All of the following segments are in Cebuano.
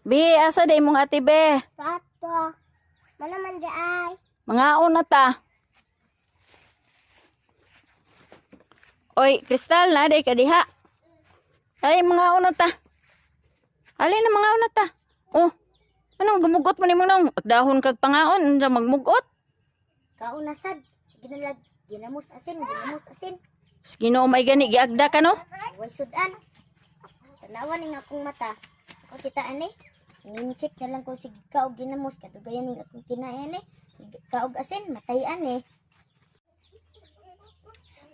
Bi, asa day mong ate be? Tato. Mana man di ay. Mangaon na ta. Oy, Kristal, na day ka diha. Ay, mangaon na ta. Alin na mangaon na ta. Oh, anong gumugot mo ni mo nong? Agdahon kag pangaon, unsa magmugot? Kaon na sad. Sige na lag. Ginamos asin, ginamos asin. Ginoo may gani giagda ka no? Way sudan. Tanawan ning akong mata. Ako kita ani. Nincheck na lang kung sige ka og ginamos kadugayan ning akong kinain eh. Sige ka og asin, matay ani.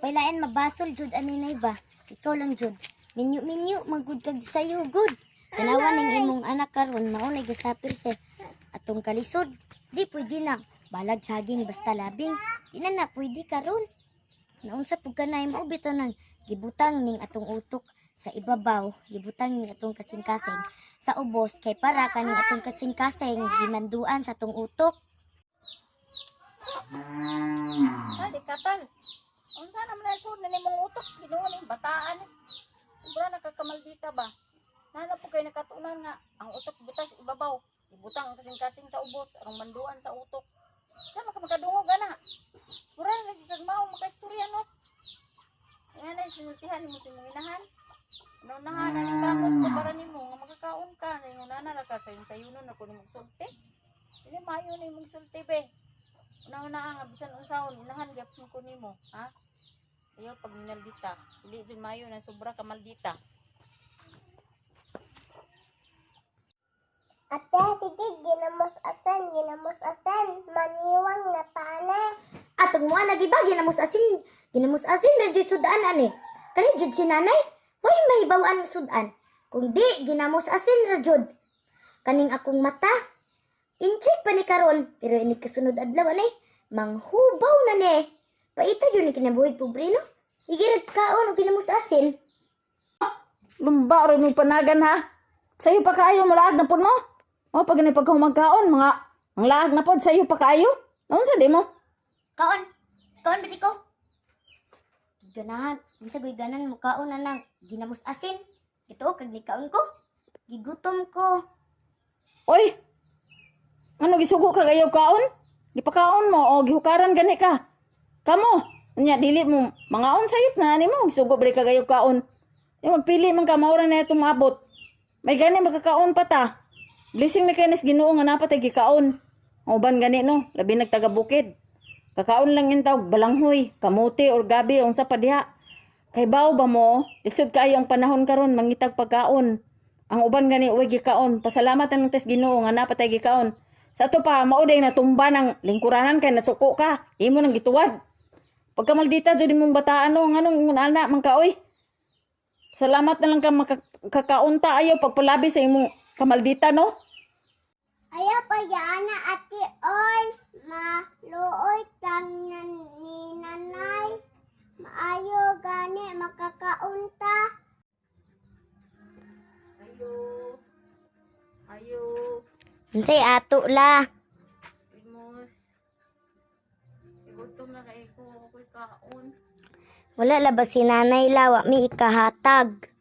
Walain mabasol jud ani nay ba. Ikaw lang jud. Minyo minyo magud kag sayo gud. Tanawan ning imong anak karon mao nay gasapir sa atong kalisod. Di pwede na. Balag saging basta labing. Di na na pwede karon. Naunsa pud kanay mao bitaw nang gibutang ning atong utok sa ibabaw, gibutang ning atong kasing-kasing sa ubos kay para kaning atong kasing-kasing gimanduan sa atong utok. Sa di katal. Unsa naman na sud na nimong utok Ginoo ning bataan. Sobra nakakamaldita ba? Nana po kay nakatunan nga ang utok butas ibabaw, ibutang ang kasing-kasing sa ubos arong manduan sa utok. Sa maka makadungog ana. Mura na lagi kag mao makaistorya no. Nga na sinultihan mo si mong inahan. Naunahan na ning kamot ko para nimo nga makakaon ka. Ingon na ra ka sayon sayunon ako nimong sulti. Dili maayo na imong sulti be. Una-una nga bisan unsaon unahan gyapon ko nimo, ha? Ayaw pag minaldita. Dili jud maayo na sobra ka maldita. Ate, sige, ginamos asin, ginamos asin, maniwang na paane. Atong mo lagi ba, ginamos asin, ginamos asin, na jud sudan ani. Kani jud si nanay, way mahibaw-an sudan. Kung di, ginamos asin ra jud. Kaning akong mata, incheck pa ni karon, pero ini kasunod adlaw ani, manghubaw na ni. Paita jud ni kinabuhig pobre no. Sige rag kaon og ginamos asin. Lumba ro imong panagan ha. Sayo pa kaayo malaag na pod mo. O pag gani pagka mga ang laag na pod sayo pa kaayo. Naunsa di mo? Kaon. Kaon ba di ko? Ganahan, unsa goy ganan mo kaon na nang ginamos asin. Ito kag ni kaon ko. Gigutom ko. Oy. Ano gisugo ka kayo kaon? Gipakaon mo o gihukaran gani ka. Kamo. Unya dili mo mangaon sayop na nimo gisugo bali ka kayo kaon. Di magpili man ka maura na itong maabot. May gani magkakaon pa ta. Blessing na kay nis Ginoo nga napatay gikaon. Ang uban gani no, labi nagtaga bukid. Kakaon lang yung tawag balanghoy, kamote or gabi unsa pa diha. Kay bawo ba mo, lisod kaayo ang panahon karon mangitag pagkaon. Ang uban gani uy gikaon. Pasalamat ang tes Ginoo nga napatay gikaon. Sa ato pa mao day natumba ng lingkuranan kay nasuko ka. Imo nang gituwad. Pagka maldita jud imong bataan no, nganong ingon ana man ka oy. Salamat na lang ka makakaunta ayaw pagpalabi sa imong kamaldita no. Ayaw pa yana ate oy. Maluoy kang ni nanay. Maayo gani makakaunta. Ayo. Ayo. Unsay ato la? Limos. Igutom na kay ko ako'y kaon. Wala la ba si nanay la wa mi ikahatag.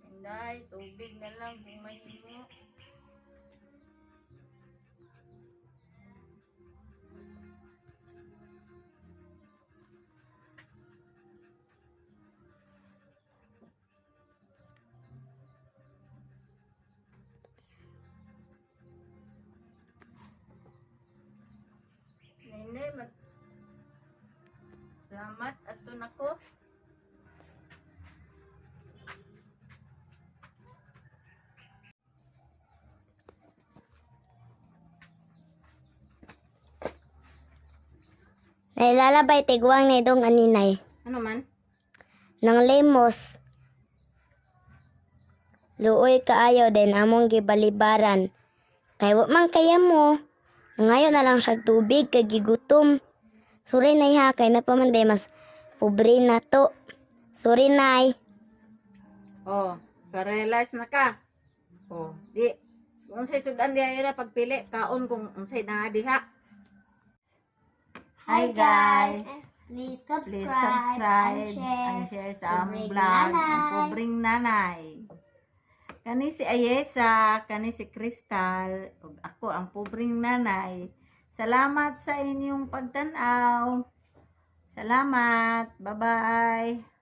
Inday, tubig na lang kung mahimo. Nene, mag... Salamat ato nako. Nailalabay tiguang na idong aninay. Ano man? Nang lemos. Luoy kaayo din among gibalibaran. Kay wa man kaya mo. Nangayo na lang siya tubig kay gigutom. Sorry nay ha, kay napamanday mas pobre na to. Sorry nay. Oh, ka-realize na ka. Oh, di. Kung unsay sudan diha ira pagpili, kaon kung unsay naa diha. Hi guys. Please Please subscribe and share sa among Pobreng vlog, ang Nanay. Pobreng Nanay. Kani si Ayesa, kani si Crystal, ug ako ang pobreng nanay. Salamat sa inyong pagtan-aw. Salamat. Bye-bye.